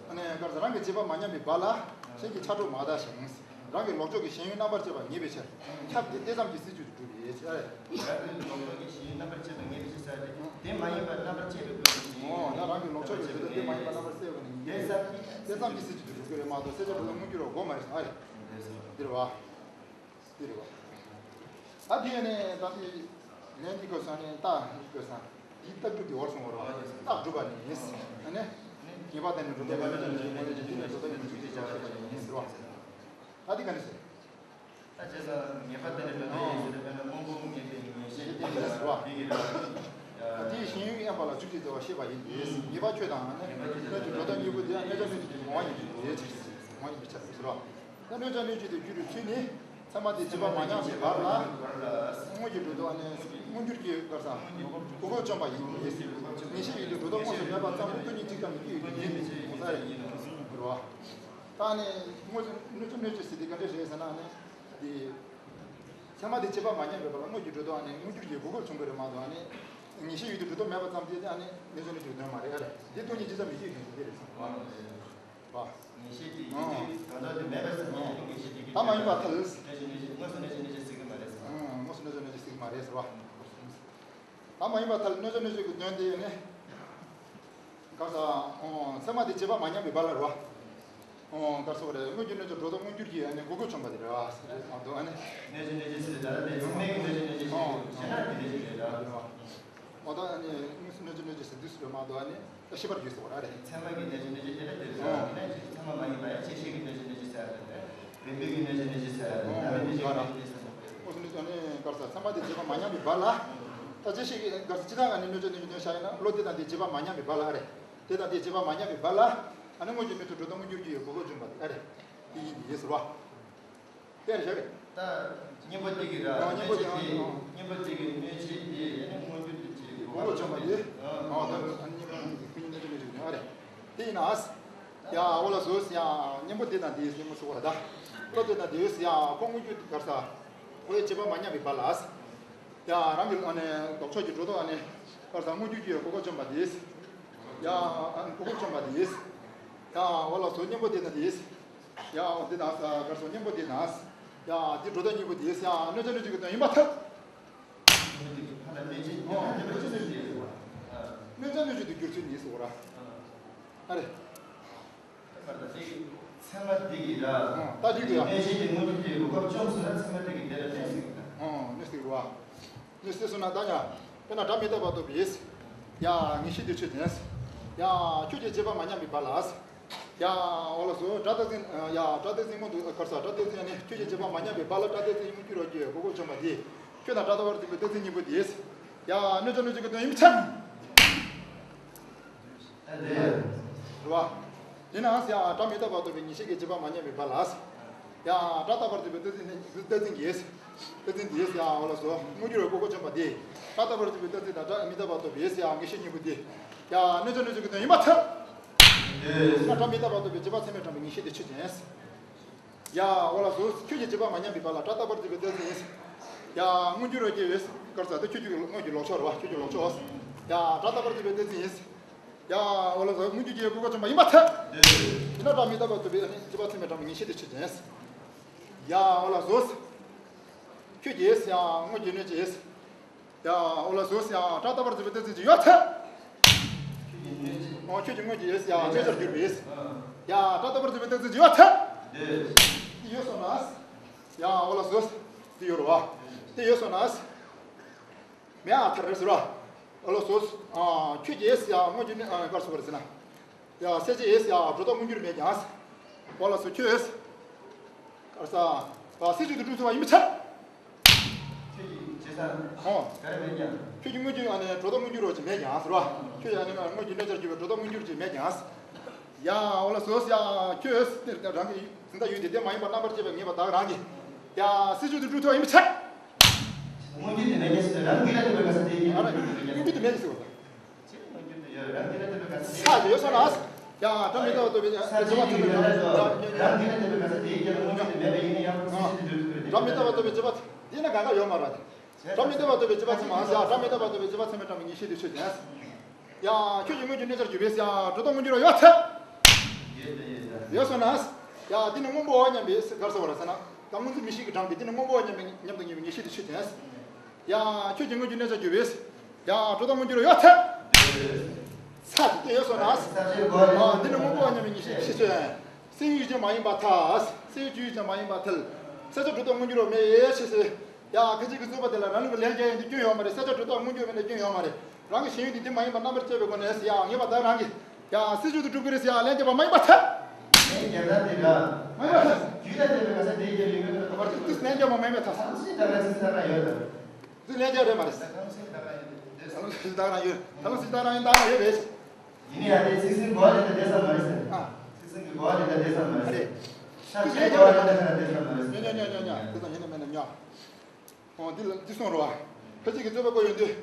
ཨ་ནི་ག་རེ་ཟེར། རང་གི་བྱེད་པ་མ་ཉམས་པའི་བར་ལ་གཞན་གྱི་ཆ་སྒྲོ་མ་དག་ཞིང་། རང་གི་ལོག་ཕྱོགས་ཀྱི་ཞེན་ཡུལ་རྣམ་པར་བཅད་པ་ངེས་པའི་ཕྱིར། ཁྱབ་སྟེ་དེ་ཙམ་གྱིས་སྲིད་རྒྱུད་དུ་གྲུབ་པའི་ཕྱིར། རང་གི་ལོག་ཕྱོགས་ཀྱི་ཞེན་ཡུལ་རྣམ་པར་བཅད་པ་ངེས་པའི་ཕྱིར་ཟེར་ཏེ། དེ་མ་ཡིན་པ་རྣམ་པར་བཅད་པའི་སྒོ་ནས་ཞེན་ཡུལ། འོ་ན་རང་གི་ལོག་ཕྱོགས་ཀྱི་དོན་དེ་མ་ཡིན་པ་རྣམ་པར་བསལ་བ་ནི་ཡིན་གྱི་རེད། དེ་ཙམ་གྱིས་སྲིད་རྒྱུད་དུ་གྲུབ་ཀྱི་རེད་མ་གཏོགས་ས་བཅད་སྒྲོ་འདོགས་མངོན་གྱུར་བ་དགོས་མ་རེད་ཟེར་བ་རེད། འདིར་བ། འདིར་བ། ད་དེ་ནས་ད་དེ་ལན་འདི་བཀོད་སོང་ནས་རྟགས་འདི་བཀོད་སོང་། འདི་རྟགས་གྲུབ་དེ་བར་སོང་བ་རེད་བ། རྟགས་གྲུབ་པ་ནི། ཨ་ནི། ངེས་པ་དང་ནི་སྒྲོ་འདོགས་པ་ནི་སྒྲོ་འདོགས་པ་ནི་སྒྲོ་འདོགས་པ་ནི་སྒྲོ་འདོགས་པ་ནི་སྒྲོ་འདོགས་པ་ནི། ད་དེ་ག་ནས་ཟེར། ད་བྱས་ཙང་ངེས་པ་དེ་ནི་སྒྲོ་འདོགས་ཡིན་ཟེར་ན། དཔེར་ན་སྔོན་པོ་ངེས་པའི་ངེས་ཤེས་དེ་ཡིན་ཟེར་བ། དེ་ཡིན་ལ། དེའི་ཞེན་ཡུལ་དབེན་པ་ལ་འཇུག་ཅེས་བྱ་བ་ཤེས་པ་ཡིན་ཏེ། ངེས་པ་ཁྱོད་དང་ནི་གནོད་བྱེད་སྒྲོ་འདོགས་གཉིས་པོ་དེ་ཡང་གནོད་བྱ་གནོད་བྱེད་ཀྱི་མ་ཡིན་པའི་ཕྱིར། མ་ཡིན་པའི་ཕྱིར་ཟེར་བ། ད་གནོད་བྱ་གནོད་བྱེད་དུ་འགྱུར་བའི་ཚུལ་ནི། ཚད་མ་དེ་བྱེད་པ་མ་ཉམས་པའི་བར་ལ། དངོས་ཀྱི་སྒྲོ་འདོགས་ནི་མངོན་གྱུར་གྱི་ག་རེ་ཟེར། གོ་འགོས་བཅོམ་པ་ཡིན་ཏེ། ངེས་ཤེས་ཡུལ་དུ་སྒྲོ་འདོགས་དངོས་སུ་མེད་པ་ཙམ་དུ་སྟོང་ཉིད་གཅིག་ཙམ་གྱི་སྐྱེ་ཡུལ་དུ་ངེས་པའི་ཕྱིར་ངོ་མཚར་ཡིན་ནོ། ད་ནི་དངོས་སུ་གནོད་བྱ་གནོད་བྱེད་ཟེར་དེ་ག་འདྲ་རེད་ཟེར་ན་ནི། འདི། ཚད་མ་དེ་བྱེད་པ་མ་ཉམས་པའི་བར་ལ་དངོས་ཀྱི་སྒྲོ་འདོགས་ནི་མངོན་གྱུར་གྱི་གོ་འགོས་བཅོམ་པ་རེད་མ་གཏོགས། ཨ་ནི་ངེས་ཤེས་ཡུལ་དུ་སྒྲོ་འདོགས་མེད་པ་ཙམ་དེ་ཨ་ནི་གནོད་བྱ་གནོད་བྱེད་ཀྱི་དོན་མ་རེད། ཨ་རེད། འདི་སྟོང་ཉིད་གཅིག་ཙམ་མི་སྐྱེ་ཡུལ་དུ་དེ་རེད་ཟེར་བ། བ། ངེས་ཤེས་དེ་ཡིན་དུས་གང་ཟག་དེ་མེད་པ་ཟེར་ན་ངེས་ཤེས་དེ་གི། ད་མ་ཡིན་པར་ཐལ། གནོད་བྱ་གནོད་བྱེད་དངོས་སུ་གནོད་བྱ་གནོད་བྱེད་ཟེར་གི་མ་རེད་ཟེར། ཨང་། དངོས་སུ་གནོད་བྱ་གནོད་བྱེད་ཟེར་གི་མ་རེད་ཟེར་བ། ད་མ་ཡིན་པར་ཐལ། གནོད་བྱ་གནོད་བྱེད་ཀྱི་དོན་དེ་ནི། ག་རེ་ཟེར། ཨོ། ཚད་མ་དེ་བྱེད་པ་མ་ཉམས་པའི་བར་ལ་རེད་བ། ཨོ། ག་རེ་ཟེར་བ་རེད། དངོས་ཀྱི་གནོད་བྱ་སྒྲོ་འདོགས་མངོན་གྱུར་གྱི་ཨ་ནི་གོ་འགོས་བཅོམ་པ་དེ་རེད་བ། ཟེར་མ་གཏོགས་ཨ་ནི། གནོད་བྱ་གནོད་བྱེད་ཟེར་ད་ལྟ་དེ་ཚད་མའི་གནོད་བྱ་གནོད་བྱེད་ཞིག་ཞེ་ན་དེ་འདྲ་ཞིག་རེད་ད། རེད་བ། འོ་ད་ཨ་ནི་དངོས་སུ་གནོད་བྱ་གནོད་བྱེད་ཟེར་དུས་སུ་རེད་མ་གཏོགས་ཨ་ནི་ཤེས་པར་གྱིས་ཟེར་བ་རེད། ཚད་མ་གི་གནོད་བྱ་གནོད་བྱེད་དེ་ལ་དེ་རེད། ཨོ། ཡིན་ན་ཅིག་ཚད་མ་མ་ཡིན་པ་ཡང་བཅད་ཤེས་ཀྱི་གནོད་བྱ་གནོད་བྱེད་ཟེར་ཡ་རེད། བེམ་པོའི་གི་གནོད་བྱ་གནོད་བྱེད་ཟེར་ཡ་རེད། ཨོ། རྣམ་པའི་གནོད་བྱ་གནོད་བྱེད་ཟེར་ཡ་རེད། ཨོ། དངོས་སུ་གནོད་བྱ་ནི་ག་རེ་ཟེར། ཚད་མ་དེ་བྱེད་པ་མ་ཉམས་པའི་བར་ལ། ད་བཅད་ཤེས་ཀྱི་ག་རེ་ཟེར། སྤྱིར་བཏང་ང་ནི་གནོད་བྱ་གནོད་བྱེད་དོན་བྱ་ཡིན་ན་བློ་དེ་དང་དེ་བྱེད་པ་མ་ཉམས་པའི་བར་ལ་ཨ་རེད། དེ་དང་དེ་བྱེད་པ་མ་ཉམས་པའི་བར་ལ། ཨ་ནི་དངོས་ཀྱི་གནོད་བྱ་སྒྲོ་འདོགས་མངོན་གྱུར་གྱི་གོ་འགོས་བཅོམ་པ་དེ་ཨ་རེད། དེ་ཡིན་ཏེ་ཟེར་བ། དེ་རེད་བཞག་གི། ད་གཉེན་པོ་དེ་གི་ར། ཨ། གཉེན་པོ་དེ། གནོད་བྱེད་དེ། ཨ། གཉེན་པོ་དེ་གི་གནོད་བྱེད་དེ་ཡང་ནི་མངོན་གྱུར་དུ་བྱེད་གོ་འགོས་བཅོམ་པ་དེ། ཨ། ད་ཨ་ནི་གཉེན་པོ་དེ་གི་གནོད་བྱེད་གནོད་བྱེད་ཀྱི་ཨ་རེད། དེ་ཡིན་ན། ཡ་འོ་ལགས་སོ། ཡ་གཉེན་པོ་དེ་དང་དེ་ཟེར་མོ་ཟེར་བ་རེད་ད། བློ་དེ་དང་དེ་ཡོད་ཟེར། ཡ་ཁོ་མངོན་གྱུར་ག་རེ་ཟེར། ཁོའི་བྱེད་པ་མ་ཉམས་པའི་བར་ལ། ཡ་རང་གི་ཨ་ནི་ལོག་ཕྱོགས་ཀྱི་སྒྲོ་འདོགས་ཨ་ནི་ག་རེ་ཟེར། མངོན་གྱུར་གྱི་གོ་འགོས་བཅོམ་པ་དེ། ཡ་ཨ་ནི་གོ་འགོས་བཅོམ་པ་དེ། ཡ་འོ་ལགས་སོ། གཉེན་པོ་དེ་དང་དེ། ཡ་འོ་དེ་དང་ས་ག་རེ་ཟེར། གཉེན་པོ་དེ་དང་། ཡ་དེ་སྒྲོ་འདོགས་གཉིས་པོ་དེ། ཡ་གནོད་བྱ་གནོད་བྱེད་ཀྱི་དོན་ཡིན་པར་ཐལ། གནོད་བྱ་གནོད་བྱེད་དུ་འགྱུར་ཚུལ་ནི་ཟེར་བ། ཨ་རེ། ཚད་མ་འདི་གི་ར། ད་འདི་གི་ཡ། གནོད་བྱེད་ཀྱི་མངོན་གྱུར་གྱི་གོ་སྐབས་བཅོམ་སོང་ན་ཚད་མ་འདི་གི་དེ་ལ་གནོད་སྲིད་ཀྱི། ཨོ། གནོད་སྲིད་རེད་བ། གནོད་སྲིད་སོང་ན་ད་ཡ། དཔེར་ན་སྒྲ་མི་རྟག་པ་རྟོགས་པའི། ཡ་ངེས་ཤེས་དེ་ཆོས་ཅན། ཡ་ཁྱོད་ཀྱི་བྱེད་པ་མ་ཉམས་པའི་བར་ལ། ཡ་འོ་ལགས་སོ། སྒྲ་རྟག་འཛིན། ཡ་སྒྲ་རྟག་འཛིན་མངོན་དུ་ག་རེ་ཟེར། སྒྲ་རྟག་འཛིན་ནི་ཁྱོད་ཀྱི་བྱེད་པ་མ་ཉམས་པའི་བར་ལ་སྒྲ་རྟག་འཛིན་མངོན་གྱུར་རོ་གྱི་གོ་འགོས་བཅོམ་པ་དེ། ཁྱོད་དང་སྒྲ་རྟག་པར་འཛིན་པའི་རྟག་འཛིན་གཉིས་པོ་དེ། ཡ་གནོད་བྱ་གནོད་བྱེད་ཀྱི་དོན་ཡིན་པའི་ཕྱིར། ཨ་ལས། རེད་བ། དེ་ནས་ཡང་སྒྲ་མི་རྟག་པར་རྟོགས་པའི་ངེས་ཤེས་ཀྱི་རྗེས་དཔག་མ་ཉམས་པའི་བར་ལ། ཡང་སྒྲ་རྟག་པར་རྟོགས་པའི་རྟགས་འཛིན་རྟགས་འཛིན་གྱིས། རྟགས་འཛིན་དེས་ཡང་འོ་ལགས་སོ། མངོན་གྱུར་བའི་ཀུན་དགའ་བཅོམ་པ་དེ། སྒྲ་རྟག་པར་རྟོགས་པའི་རྟགས་འཛིན་དང་སྒྲ་མི་རྟག་པར་རྟོགས་པའི་ཡང་ངེས་ཤེས་གཉིས་པོ་དེ། ཡང་གནོད་བྱ་གནོད་བྱེད་ཀྱི་དོན་ཡིན་པར་ཐལ། ཡིན་ན་སྒྲ་མི་རྟག་པར་རྟོགས་པའི་རྗེས་དཔག་ཚད་མས་དྲངས་པའི་ངེས་ཤེས་དེ་ཆོས་ཅན། ཡ་འོ་ལགས་སོ། ཁྱོད་ཀྱི་རྗེས་དཔག་མ་ཉམས་པའི་བར་ལ་སྒྲ་རྟག་པར་རྟོགས་པའི་རྟགས་འཛིན་ཡིན། ཡ་མངོན་གྱུར་རོ་སྐྱེ་བས་གར་ས་དེ་ཁྱོད་ཀྱི་དངོས་ཀྱི་ལོག་ཕྱོགས་རེད་བ། ཁྱོད་ཀྱི་ལོག་ཕྱོགས། ཡ་སྒྲ་རྟག་པར་རྟོགས་པའི་རྟགས་འཛིན་ཡིན། ཡ་འོ་ལགས་སོ། མངོན་གྱུར་རྒྱལ་བའི་ཀུན་དགའ་བཅོམ་པ་ཡིན་པར་ཐལ། ཡིན་ན་སྒྲ་མི་རྟག་པར་རྟོགས་པའི་རྗེས་དཔག་ཚད་མས་དྲངས་པའི་ངེས་ཤེས་དེ་ཆོས་ཅན། ཡ་འོ་ལགས་སོ། ཁྱོད་ཀྱིས་ཡང་དངོས་ཀྱི་གནོད་བྱེད། ཡ་འོ་ལགས་སོ། ཡ་སྒྲ་རྟག་པར་རྟོགས་པའི་རྟགས་འཛིན་ཅིག་ཡོད་ཚེ། འོ་ཁྱོད་ཀྱི་དངོས་ཀྱི་ཡ་གནོད་བྱར་གྱུར་པས། ཡ་སྒྲ་རྟག་པར་རྟོགས་པའི་རྟགས་འཛིན་ཅིག་ཡོད་ཚེ། དེ་ཡོད་སོང་ན། ཡ་འོ་ལགས་སོ། དེ་ཡོད་རེད་བ། དེ་ཡོད་སོང་ན། མེད་ཨ་ཐར་རེད་ཟེར་བ། འོ་ལགས་སོ། ཁྱོད་ཀྱིས་ཡ་དངོས་ཀྱི་གནོད་གར་སོང་བ་རེད་ཟེར་ན། ཡ་གསལ་བྱེད་ཡིས་ཡ་སྒྲོ་བཏགས་མངོན་གྱུར་མེད་ཀྱང་། འོ་ལགས་སོ། ཁྱོད་གར་ས་གསལ་བྱེད་དུ་གྲུབ་ཐུབ་པ་ཡིན་པའི་ཕྱིར། ཁྱོད་ཀྱི་བྱེད་ས་ཨོ་ག་རེ་མེད་ཀྱང་། ཁྱོད་ཀྱི་དངོས་ཀྱི་ཨ་ནི་སྒྲོ་བཏགས་མངོན་གྱུར་རོ་ཅིག་མེད་ཀྱང་ཟེར་བ། ཁྱོད་ཀྱི་ཨ་ནི་དངོས་ཀྱི་གནོད་བྱར་གྱུར་པའི་སྒྲོ་བཏགས་མངོན་གྱུར་ཅིག་མེད་ཀྱང་། ཡ་འོ་ལགས་སོ། ཡ་ཁྱོད་རང་གི་འཛིན་སྟངས་ཡུལ་དེ་དེ་མ་ཡིན་པ་རྣམ་པར་དཔྱད་པའི་ངེས་པ་དག་རང་གིས་ཡ་གསལ་བྱེད་དུ་གྲུབ་ཐུབ་པ་ཡིན་པའི་ཕྱིར། མངོན་གྱུར་དེ་མེད་ཀྱང་ཟེར་རང་གིས་ལ་དེ་བས་ག་ས་དེ་ཡིན་ཨ་ནི་མངོན་གྱུར་དེ་མེད་ཀྱང་ཟེར་བ་དང་། ཚ་ཡོད་སོང་ན། ཡང་སྒྲ་མི་རྟག་པར་རྟོགས་པའི་ཚེ་བ་ཚེ་མ་ཐུབ་པའི་སྒྲ་མི་རྟག་པར་རྟོགས་པའི་ཚེ་བ་ཚེ་མ་ཟེར་ཡ་སྒྲ་མི་རྟག་པར་རྟོགས་པའི་ཚེ་བ་ཚེ་མ་ཟེར་ཡ་སྒྲ་མི་རྟག་པར་རྟོགས་པའི་ཚེ་བ་ཚེ་མ་ཟེར་ཡ་སྒྲ་མི་རྟག་པར་རྟོགས་པའི་ཚེ་བ་ཚེ་མ་དྲངས་པའི་ངེས་ཤེས་དེ་ཆོས་ཅན། ཡང་ཁྱོད་ཀྱི་དངོས་ཀྱི་གནོད་བྱར་གྱུར་པའི་ཡང་སྒྲོ་བཏགས་མངོན་གྱུར་ཡོད་ཚེ། ཡོད་སོང་ན། ཡང་འདི་ནི་སྔོན་པོ་བ་མཉམ་པའི་གར་སོང་བ་རེད་ཟེར་ན། ད་སྔོན་འཛིན་མིག་ཤེས་ཀྱིས་དྲངས་པའི་འདི་ནི་སྔོན་པོ་བ་མཉམ་པའི་མཉམ་དུ་ངེས་པའི་ངེས་ཤེས་དེ་ཆོས་ཅན། ཡང་ཁྱོད་ཀྱི་དངོས་ཀྱི་གནོད་བྱར་གྱུར་པའི། ཡང་སྒྲོ་བཏགས་མངོན་གྱུར་ཡོད་ཚེ། ས་དེ་སྟེ་ཡོད་སོང་ན། འདི་ནི་སྔོན་པོ་བ་མཉམ་པའི་ངེས་ཤེས་ཤེས་ཆོས། སེམས་ཡུལ་ཅན་མ་ཡིན་པར་ཐལ། སེམས་ཡུལ་ཅན་མ་ཡིན་པར་ཐལ། གསལ་བྱེད་སྒྲོ་བཏགས་མངོན་གྱུར་རོ་མེད་ཞེས་ཟེར། ཡ་ཁ་ཅིག་གི་རྩོད་པ་དེ་ལ་རང་ལུགས་ཀྱི་ལན་རྒྱག་ཡ་འདི་སྐྱོན་ཡོད་མ་རེད། གསལ་བྱེད་སྒྲོ་བཏགས་མངོན་གྱུར་མེད་ན་སྐྱོན་ཡོད་མ་རེད། རང་གི་ཞེན་ཡུལ་འདི་འདི་མ་ཡིན་པ་རྣམ་པར་དཔྱད་པའི་སྒོ་ནས་ཡ་ངེས་པ་དག་རང་གིས་ཡ་སྲིད་བྱུས་དུ་གྲུབ་ཀྱི་རེད་ཟེར་ཡ་ལན་རྒྱག་པ་མ་ཡིན་པར་ཐལ། ལན་རྒྱག་ན་དེ་འདྲ། མ་ཡིན་པར་ཐལ། རྒྱུད་ལ་ལྟོས་པའི་ག་ས་དེ་རྒྱབ་ཡོད་མེད་ཀྱི་བར་དུ་དུས་ལན་རྒྱག་པ་མ་ཡིན་པར་ཐལ། ཐམས་ཅད་དག་རང་སྲིད་ས་རང་ཡོད་དམ། དུས་ལན་རྒྱག་རེད་མ་རེད། ཐམས་ཅད་དག་རང་ཡོད། ཐམས་ཅད་དག་རང་ཡོད། དག་རང་ཡོད་རེད། ཡིན་ཡང་དེ་ཚིག་ཟིན་གོ་ལེ་ད་བསྡད་ས་མ་རེད་ཟེར། ཨ། ཚིག་ཟིན་གི་གོ་ལེ་ད་བསྡད་ས་མ་རེད་ཟེར། ས་ཆའི་གོ་ལེ་ད་ཁ་ལ་བསྡད་ས་མ་རེད་ཟེར། ཉོ་ཉོ་ཉོ་ཉོ་ཉོ། དེ་ཚོ་ཡིན་ན་མིན་ན་ཉོ། ཨོ་འདི་ལ་འདི་གསུངས་རོགས། ཁ་ཅིག་གིས་རྩོད་པ་བཀོད་ཡོང་དུས།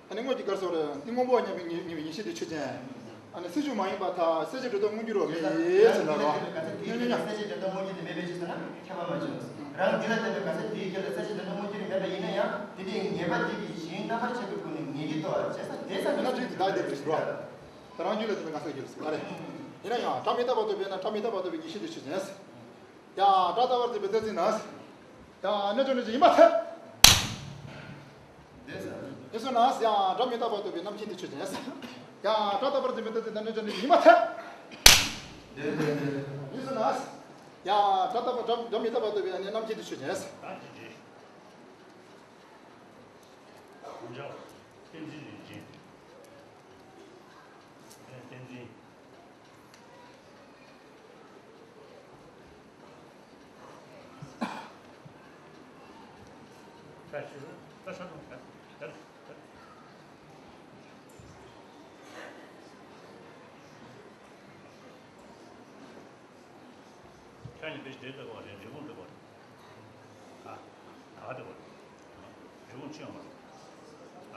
ཨ་ནི་དངོས་ཀྱི་གར་སོགས་རེད། འདི་སྔོན་པོ་བ་མཉམ་པའི་ངེས་པའི་ངེས་ཤེས་དེ་ཆོས་ཅན། ཨ་ནི་སྲིད་བྱུས་མ་ཡིན་པར་ཐལ། གསལ་བྱེད་སྒྲོ་བཏགས་མངོན་གྱུར་རོ་མེད་ཟེར་ལ་རོ། ཉོ་ཉོ་ཉོ། གསལ་བྱེད་སྒྲོ་བཏགས་མངོན་གྱུར་དེ་མེད་པའི་ཕྱིར་ཟེར་ན་ཁྱབ་པ་མ་བྱུང་། རང་རྒྱུད་ལ་ལྟོས་པའི་ག་ས་དེའི་རྒྱུད་ལ་གསལ་བྱེད་སྒྲོ་བཏགས་མངོན་གྱུར་མེད་པ་ཡིན་ན་ཡང་དེ་དེའི་ངེས་པ་དེ་གི་གཞན་རྣམ་པར་ཆགས་པའི་སྒོ་ནས་ངེས་ཀྱི་ལྟོ་བ་བྱས་ས་དེ་ཙམ་གྱི་ན་ཅིག་དེ་དག་དེ་རེད་ཟེར་བ། ད་རང་རྒྱུད་ལ་ལྟོས་པའི་ག་ས་རྒྱུད་ལ་ཟེར་བ་རེད། ཡིན་ན་ཡང་སྒྲ་མི་རྟག་པར་རྟོགས་པས་ན་སྒྲ་མི་རྟག་པར་རྟོགས་པའི་ངེས་ཤེས་དེ་ཆོས་ཅན། ཡ་སྒྲ་རྟག་པར་རྟོགས་པའི་རྟགས་འཛིན་ན། ཡ་གནོད་བྱ་གནོད་བྱེད་ཡིན་པར་ཐལ། ཡིན་སོང་ན་ཡ་སྒྲ་མི་རྟག་པར་རྟོགས་པའི་རྣམ་མཁྱེན་དེ་ཆོས་ཅན། ཡ་སྒྲ་རྟག་པར་རྟོགས་པའི་རྟགས་འཛིན་ན་གནོད་བྱ་གནོད་བྱེད་ཡིན་པར་ཐལ། ཡིན་སོང་ན་ཡ་སྒྲ་རྟག་པར་སྒྲ་སྒྲ་མི་རྟག་པར་རྟོགས་པའི་རྣམ་མཁྱེན་དེ་ཆོས་ཅན། བཏང་ཅི་བྱེད། བཏང་ཅི་བྱེད། བཏང་ཅི་བྱེད། ཁྱེད་ནི་བེད་སྤྱོད་བཏང་བ་རེད། རི་བོང་བཏང་བ་རེད། ཨ། ད་བཏང་བ་རེད། རི་བོང་ཆེ་ཡོང་བ་རེད། ཨ།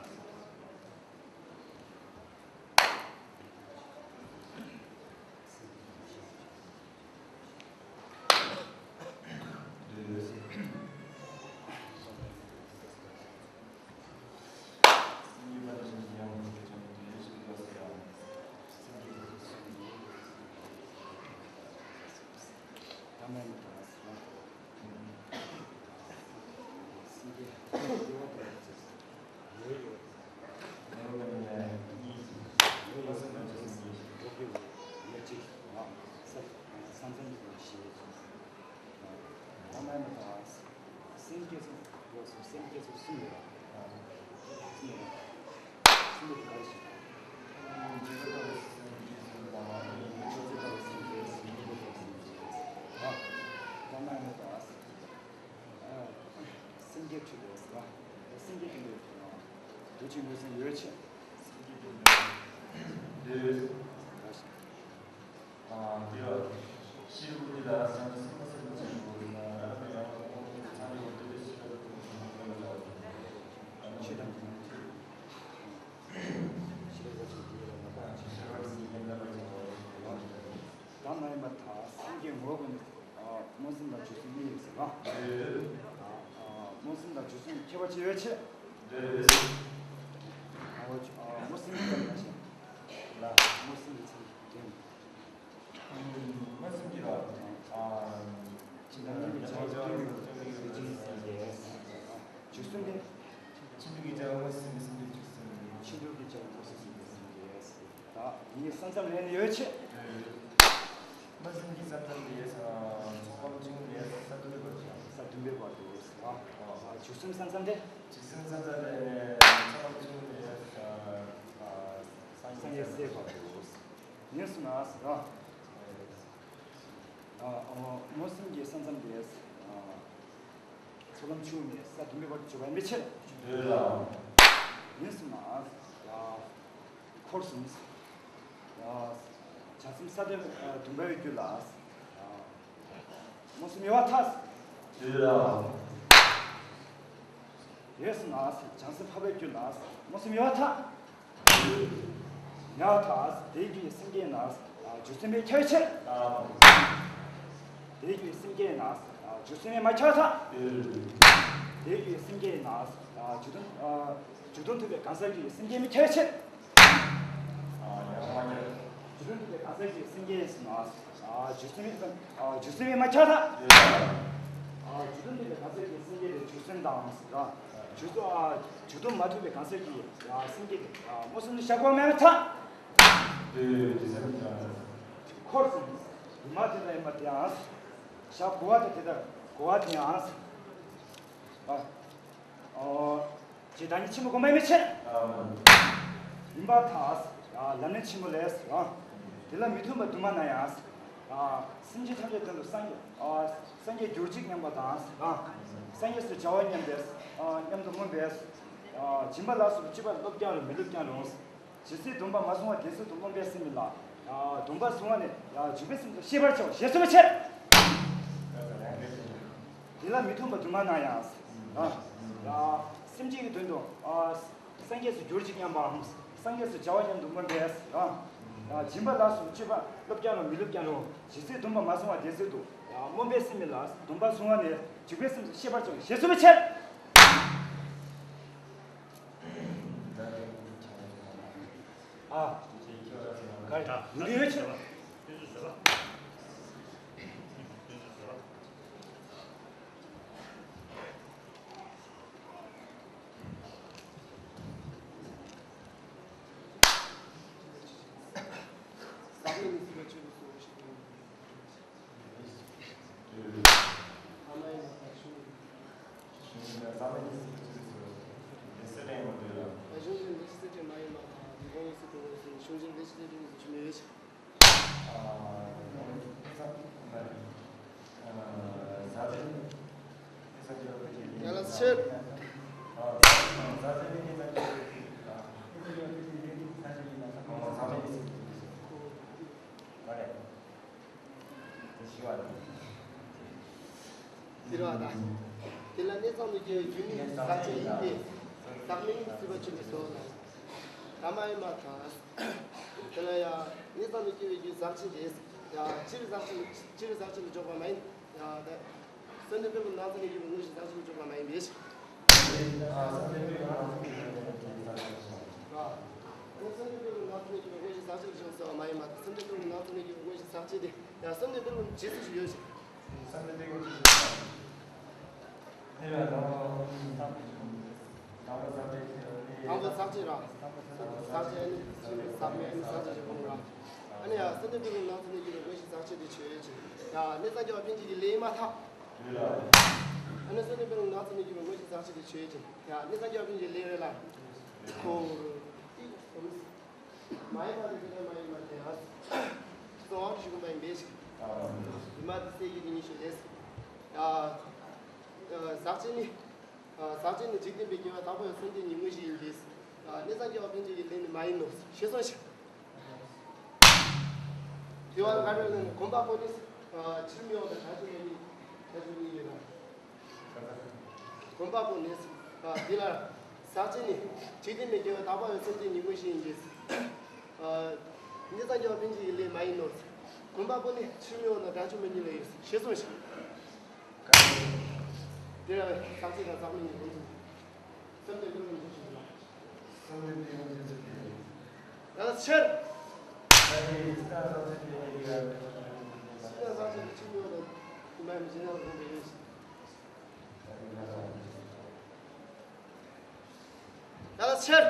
སེམས་བསྐྱེད་ཚོགས་ཡོད་སོང་། སེམས་བསྐྱེད་ཚོགས་གསུམ་ཡོད་ར། གསུམ་ཡོད་ར། གསུམ་པོ་དེ་ག་རེ་ཞིག་སེམས་བསྐྱེད་ཁྲིད་དགོས་ཟེར་བ། སེམས་བསྐྱེད་ཁྲིད་དགོས་ཟེར་བ། དེ་ཆེན་པོའི་སེམས་ཡོད་ཆེ། སེམས་བསྐྱེད་ཁྲིད་དགོས། ན་ཡིན་པ་དང་སེམས་ཀྱི་ངོ་བོ་ཀུན་ནས་སྨོན་སེམས་དང་བརྗོད་སེམས་གཉིས་ཡོད་ཟེར་བ། སྨོན་སེམས་དང་བརྗོད་སེམས་ཁྱད་པར་ཅི་ཡོད་ཆེ། སྨོན་སེམས་ཀྱི་ཚད་ལ་ཞེན། སྨོན་སེམས་ཀྱི་ཚད་ལ་ཞེན། སྨོན་སེམས་ཀྱི་ར། ཅི་ལ་ཉིད་ཀྱི་བྱ་བ་ཅི་ཡོད་ཅེས་ཟེར་ཏེ། བརྗོད་སེམས་ཏེ། ཕྱིན་དྲུག་གི་བྱ་བ་སེམས་སེམས་ཏེ་བརྗོད་སེམས། ཕྱིན་དྲུག་གི་བྱ་བ་སེམས་སེམས་ཏེ་བརྗོད་སེམས། ད་ཡིན་ས་མཚམས་ལས་ནི་ཡོད་ཆེ། སྨོན་སེམས་ཀྱི་ས་མཚམས་ཏེ་ཚོགས་ལམ་བཅུ་གཉིས་ནས་ས་བདུན་པའི་བར་དུ། ས་བདུན་པའི་བར་དུ། བརྗོད་སེམས་ས་མཚམས་ཏེ། བརྗོད་སེམས་ས་མཚམས་ཏེ་ཚོགས་ལམ་བཅུ་གཉིས་ནས་སངས་རྒྱས་སའི་བར་དུ། ཡིན་སོང་ན་ཟེར་ར། སྨོན་སེམས་ཀྱི་ས་མཚམས་ཏེ། ཚོགས་ལམ་བཅུ་ནས་ས་བདུན་པའི་བར་དུ་བརྗོད་པ་མི་ཕྱིར། ཡིན་སོང་ན། འཁོར་གསུམ། བྱང་སེམས་ས་བདུན་བདུན་པའི་རྒྱུད་ལ། སྨོན་སེམས་ཡོད་པར་ཐལ། ཡོད་སོང་ན། བྱང་སེམས་འཕགས་པའི་རྒྱུད་ལ། སྨོན་སེམས་ཡོད་པར་ཐལ། ཡང་དག་དེ་རྒྱུད་སེམས་བསྐྱེད་ན། བརྗོད་སེམས་མི་ཁྱབ་ཕྱིར། དེ་རྒྱུད་སེམས་བསྐྱེད་ན། བརྗོད་སེམས་མི་མ་ཁྱབ་ཐལ། དེ་རྒྱུད་སེམས་བསྐྱེད་ན། བརྗོད་དོན། བརྗོད་དོན་ཐུབ་པའི་གང་ཟག་རྒྱུད་སེམས་བསྐྱེད་མི་ཁྱབ་ཕྱིར། བརྗོད་དོན་ཐུབ་པའི་གང་ཟག་རྒྱུད་སེམས་བསྐྱེད་ན། བརྗོད་སེམས་མི། བརྗོད་སེམས་མི་མ་ཁྱབ་ཐལ། བརྗོད་དོན་ཐུབ་པའི་གང་ཟག་རྒྱུད་སེམས་བསྐྱེད་དེ་བརྗོད་སེམས་དང་། བརྗོད་དོན། བརྗོད་དོན་མ་ཐུབ་པའི་གང་ཟག་རྒྱུད་སེམས་བསྐྱེད་དེ་སྨོན་སེམས་ནི་བཞག་དགོས་མེད་པར་ཐལ། འཁོར་གསུམ། ཉི་མ་དེ་ལྟར་ཡིན་པ་དེའང་། ཞག་དགུ་པ་དང་དེ་ལྟར་དགུ་པ་དེའང་། ཨ། ཨོ། ཇི་ལྟར་ཉིད་ཆེན་པོ་གོང་མ་ཡིན་པའི་ཕྱིར། ཡིན་པར་ཐལ། ལམ་རིམ་ཆེན་པོ་ལས། དེ་ལ་མི་མཐུན་པ་དུ་མ་ན་ཡང་། སེམས་ཅན་ཐམས་ཅད་དོན་དུ་སངས་རྒྱས། སངས་རྒྱས་གྱུར་ཅིག་སྙམ་པ་དང་། སངས་རྒྱས་སུ་བྱ་བ་སྙམ་པས། སྙམ་དུ་སྨོན་པས། སྦྱིན་པ་ལ་སོགས་པའི་སྤྱོད་པ་སློབ་ཀྱང་རུང་མི་སློབ་ཀྱང་རུང་། ཇི་སྲིད་སྡོམ་པ་མ་བཟུང་བ་དེ་སྲིད་དུ་སྨོན་པའི་སེམས་མིན་ལ། སྡོམ་པ་བཟུང་བ་ནི་འཇུག་པའི་སེམས་སུ་ཤེས་པར་བྱའོ་ཞེས་གསུངས་པའི་ཕྱིར། དེ་ལ་མི་མཐུན་པ་དུ་མ་ན་ཡང་། སེམས་ཅན་གྱི་དོན་དུ། སངས་རྒྱས་སུ་གྱུར་ཅིག་སྙམ་པའམ། སངས་རྒྱས་སུ་བྱ་བ་སྙམ་དུ་སྨོན་པས། སྦྱིན་པ་ལ་སོགས་སྤྱོད་པ་སློབ་ཀྱང་རུང་མི་སློབ་ཀྱང་རུང་། ཇི་སྲིད་སྡོམ་པ་མ་བཟུང་བ་དེ་སྲིད་དུ། སྨོན་པའི་སེམས་མིན་ལ། སྡོམ་པ་བཟུང་བ་ནི་འཇུག་པའི་སེམས་སུ་ཤེས་པར་བྱའོ་ཞེས་གསུངས་པའི་ཕྱིར། ཨ། ག་རེ་ཡོད་ཆེ། ཡ་ལ་ཕྱིར། དེ་ཞི་བ་དང་། དེ་ར་དང་། དེ་ལ་གནས་ཚང་དུ་སྐྱེ་བའི་རྒྱུ་ནི་ཟག་བཅས་ཡིན་ཏེ། ཟག་མེད་ནི་སྲིད་པ་ཆེན་པོའི་ཚོགས་ལ། ད་མ་ཡིན་པར་ཐལ། དེ་ལ་ཡང་གནས་ཚང་དུ་སྐྱེ་བའི་རྒྱུ་ཟག་བཅས་ཏེ། ཡང་སྤྱིར་ཟག་བཅས་སྤྱིར་ཟག་བཅས་ལ་འཇོག་པ་མ་ཡིན། ཡང་ད། བསམ་གཏན་དཔེ་རྣམ་ཚོགས་ནས་བརྒྱུད་པའི་དངོས་གཞི་ཟག་བཅས་ལ་འཇོག་པ་མ་ཡིན་པས། ཨ། བསམ་གཏན་དཔེ་རྣམ་ཚོགས་ནས་བརྒྱུད་པའི་དངོས་གཞི་ཟག་བཅས་ལ་འཇོག་པ་མ་ཡིན་པས། བསམ་གཏན་དཔེ་རྣམ་ཚོགས་ནས་བརྒྱུད་པའི་དངོས་གཞི་ཟག་བཅས་ལ་འཇོག་པ་མ་ཡིན་པས། བསམ་གཏན་དཔེ་རྣམ་ཚོགས་ནས་བརྒྱུད་པའི་དངོས་གཞི་ཟག་བཅས་ཏེ། ཡང་བསམ་གཏན་དཔེ་རྣམ་རྗེས་སུ་ཞུ་ཡོད་ཅིང་། བསམ་གཏན་དཔེ་རྣམ་རྗེས་སུ་ཞུ། དང་པོ་ཟག་བཅས་ར། དང་པོ་ཟག་བཅས་ར། ཟག་བཅས་ནི་ཟག་མེད་ནི་ཟག་བཅས་ཀྱི་དགོངས་ལ། ཨ་ནི་ཡང་བསམ་གཏན་དཔེ་རྣམ་ཚོགས་ནས་བརྒྱུད་པའི་དངོས་གཞི་ཟག་བཅས་ཏེ་ཆོས་ཅན། ཡང་གནས་ཚང་རྒྱལ་བ་པཎ་ཆེན་གྱི་ལས་མ་ཐག། ཨ་ནི་བསམ་གཏན་དཔེ་རྣམ་ཚོགས་ནས་བརྒྱུད་པའི་དངོས་གཞི་ཟག་བཅས་ཏེ་ཆོས་ཅན། ཡང་གནས་ཚང་རྒྱལ་བ་པཎ་ཆེན་གྱི་ལས་རེད་ལ། འཁོར་ཏི་གསུམ། མ་ཡིན་པ་དེ་དེ་ལ་མ་ཡིན་པ་དེ་ཡང་། གསང་བ་ཞུ་དགོས་པ་ཡིན་པས་ཤིག་ཉི་མ་དེ་གསལ་གྱི་དེ་ཉིད་ཞུ་ལས། ཡང་། ཟག་བཅས་ནི། ཟག་བཅས་ནི་འཇིག་རྟེན་པའི་དགེ་བ་དག་པ་ཡང་བསམ་གཏན་གྱི་དངོས་གཞི་ཡིན་ཏེ། གནས་ཚང་རྒྱལ་བ་པཎ་ཆེན་གྱི་ལས་ནི་མ་ཡིན་ནོ། ཞེས་གསུངས་ཤིང་། དེ་བ་ག་རེ་ལ་ནི་གོམས་པ་པོ་ནི། ཕྱིར་མི་འོང་དང་བྲལ་ཕྱིར་མི་འོང་གཉིས། བྲལ་ཕྱིར་གཉིས་ཡོད་ལ། གོམས་པ་པོ་ནི། འདི་ལ། ཟག་བཅས་ནི། འཇིག་རྟེན་པའི་དགེ་བ་དག་པ་ཡང་བསམ་གཏན་གྱི་དངོས་གཞི་ཡིན་ཏེ། གནས་ཚང་རྒྱལ་བ་པཎ་ཆེན་གྱི་ལས་མ་ཡིན་ནོ། དགོན་པ་པོ་ནི་ཆུ་མི་འོང་ན་དགྲ་ཆུ་མི་ཉིད་ལ་ཡོད་ཞེས་གསུངས་ཤིང་། དེ་ལ་ཚགས་ཚིག་དང་ཚགས་མི་གཉིས་ཀུན་ཚུལ། བསམ་གཏན་ཀུན་ལ་འཇུག་ཞིང་ལ། བསམ་གཏན་ཀུན་ལ་འཇུག་ཞིང་ལ། ཡང་ཕྱིར། ད་ནི་ཚིག་དང་ཚགས་ཚིག་དེ་ཉིད་ཀྱི་ཚིག་དང་ཚགས་ཚིག་དེ་ཆུ་མི་འོང་ན་དགོན་པ་མི་ཉིད་ལ་འོང་བའི་ཡོད་ཞིང་། ཡང་ཕྱིར།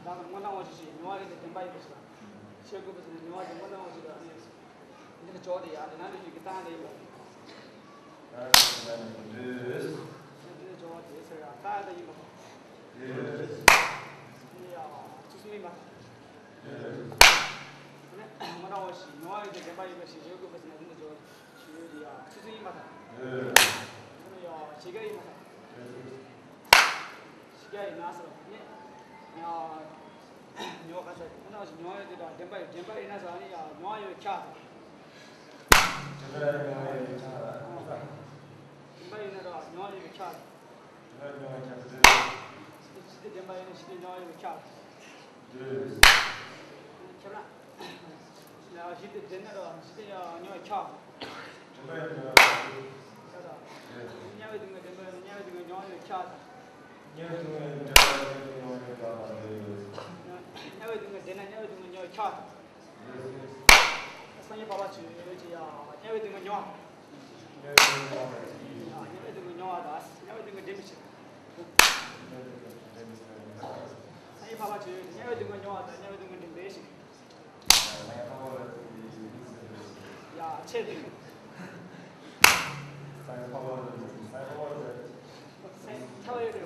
ད་ནི་སྔོ་ནག་དབང་ཕྱུག་ཅེས་མྱོང་བ་རིགས་དེ་བདེན་པ་ཡིན་པ་ཞིག་ལ། ཤེས་དགོས་པ་ཟེར་ན་མྱོང་བ་དེ་སྔོ་ནག་དབང་ཕྱུག་ལ་ཨ་ནི། འདི་ལ་སྦྱོར་བ་དེ་ཡང་དེ་ནང་དུ་ཞུགས་ཀྱི་རྟགས་དེ་ཡིན་པ། ད་ནི་འདི་ལ་སྦྱོར་བ་དེ་ཟེར་ཡང་རྟགས་དེ་ཡིན་པ། དེ་ཡང་ཚུལ་གསུམ་ཡིན་པ། ཨ་ནི་སྔོ་ནག་དབང་ཕྱུག་མྱོང་བ་རིགས་དེ་བདེན་པ་ཡིན་པ་ཞིག་ཤེས་དགོས་པ་ཟེར་ན་འདི་ལ་སྦྱོར་བ། ཡོད་ཡ། ཆུ་ཚོད་ཡིན་མ་ཐག་ཡོད། ཡ། ཕྱི་རྒྱལ་ཡིན་མ་ཐག་ཕྱི་རྒྱལ་ཡིན་ན་ཟེར་བ་ནི། ཡ། ཉོ་ག་ས་ཁོ་ན་ཞིག་ཉོ་ཡོད་དེ་དང་བདེན་པ་ཡོད་བདེན་པ་ཡིན་ན་ཟེར་བ་ནི་ཡ་ཉོ་ཡོད་ཁྱག་ཟེར། བདེན་པ་ཡིན་ན་ཟེར་བ་ཉོ་ཡོད་ཁྱག་ཟེར། ཞི་བདེ་བདེན་པ་ཡིན་ན་ཞི་བདེ་ཉོ་ཡོད་ཁྱག་ཟེར། ཁྱེད་རང་། ཞི་བདེ་བདེན་ན་རོ་ཞི་བདེ་ཉོ་ཁྱག་དམྱལ་བའི་སྡུག་བསྔལ་བདེན་པ་ཡིན་ན་དམྱལ་བའི་སྡུག་བསྔལ་ཉོ་ཡོད་ཁྱག་དམྱལ་བའི་སྡུག་བསྔལ་བདེན་ན་དམྱལ་བའི་སྡུག་བསྔལ་ཉོ་ཁྱག་སངས་རྒྱས་འཕགས་པ་ཆོས་ཀྱི་ཡ་དམྱལ་བའི་སྡུག་བསྔལ་ཉོ་བ། དམྱལ་བའི་སྡུག་བསྔལ་ཉོ་བ་དང་དམྱལ་བའི་སྡུག་བསྔལ་འདྲེན་པའི་ཕྱིར། སངས་རྒྱས་འཕགས་པ་ཆོས་ཀྱི་དམྱལ་བའི་སྡུག་བསྔལ་ཉོ་བ་དང་དམྱལ་བའི་སྡུག་བསྔལ་འདྲེན་པའི་ཕྱིར། ཡ། ཆེ་དུ། སངས་རྒྱས་འཕགས་པ་ལ་སངས་རྒྱས་འཕགས་པ་ལ། སངས་རྒྱས་འཕགས་པ་ཡོད་དེ།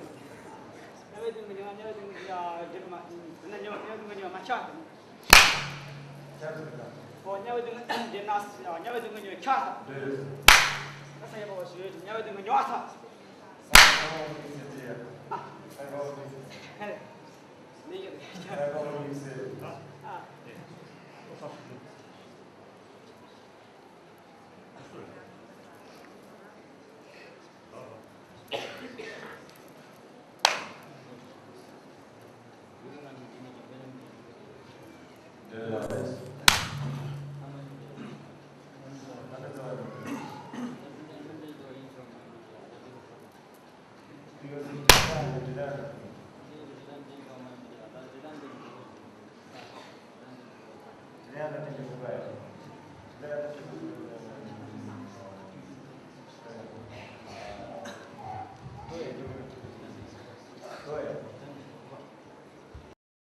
དམྱལ་བའི་སྡུག་བསྔལ་ཉོ་དམྱལ་བའི་སྡུག་བསྔལ་ཡ་འདྲེན་མ་ཡིན་ན་དམྱལ་བའི་སྡུག་བསྔལ་ཉོ་མ་ཆགས་དེ། ཁྱབ་ཟེར་ད། ཨོ་དམྱལ་བའི་སྡུག་བསྔལ་འདྲེན་ན་ཡ་དམྱལ་བའི་སྡུག་བསྔལ་ཉོ་ཁྱག་ད། འདྲེན་ཟེར། ད་སངས་རྒྱས་འཕགས་པ་ཞུ་ཡོད་དེ་དམྱལ་བའི་སྡུག་བསྔལ་ཉོ་ཨ་ཚ། སངས་རྒྱས་འཕགས་པ་ཡིན་ཟེར་དེ་ཡ། ཨ། སངས་རྒྱས་འཕགས་པ་ཡིན་ཟེར། ཧེ། ལས་ཀྱི་རེད། སངས་རྒྱས་འཕགས་པ་ཡིན་ཟེར། ཨ།